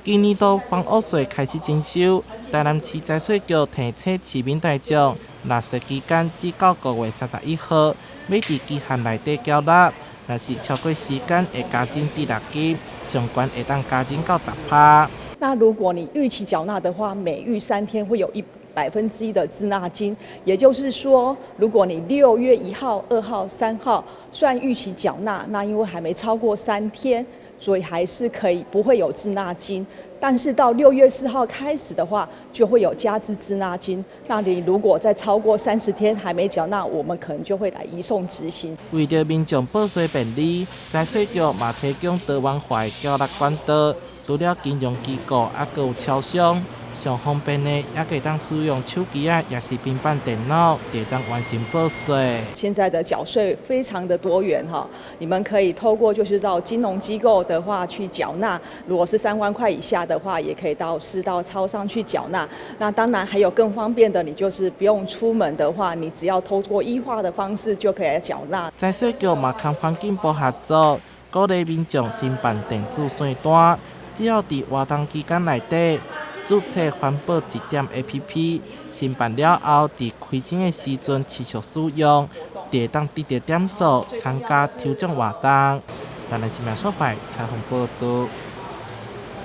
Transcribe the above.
今年度房屋稅開始徵收，台南市財稅局提醒市民大眾，納稅期間只到5月31號，欲佇期限內底繳納，若是超過時間會加徵滯納金，上懸會當加徵到10%。那如果你逾期繳納的話，每逾3天會有1%的滯納金，也就是說，如果你6月1號、2號、3號算逾期繳納，那因為還沒超過三天，所以還是可以不會有滯納金。但是到6月4號開始的話，就會有加徵滯納金。那你如果再超過30天還沒繳納，我們可能就會來移送執行。為著民眾報稅便利，財稅局嘛提供多元化的繳納管道，除了金融機構，猶閣有超商。上方便的，也會當使用手機仔，抑是平板電腦，就會當完成報稅。現在的繳稅非常的多元哈，你們可以透過就是到金融機構的話去繳納，如果是3萬塊以下的話，也可以到市道超商去繳納。那當然還有更方便的，你就是不用出門的話，你只要透過 e 化的方式就可以來繳納。財稅局嘛佮環境部合作，鼓勵民眾申辦電子稅單，只要佇活動期間內底註冊環保一點 APP，申辦了後，佇開徵的時陣持續使用，就會當得著點數參加抽獎活動。台南新聞所採訪報導。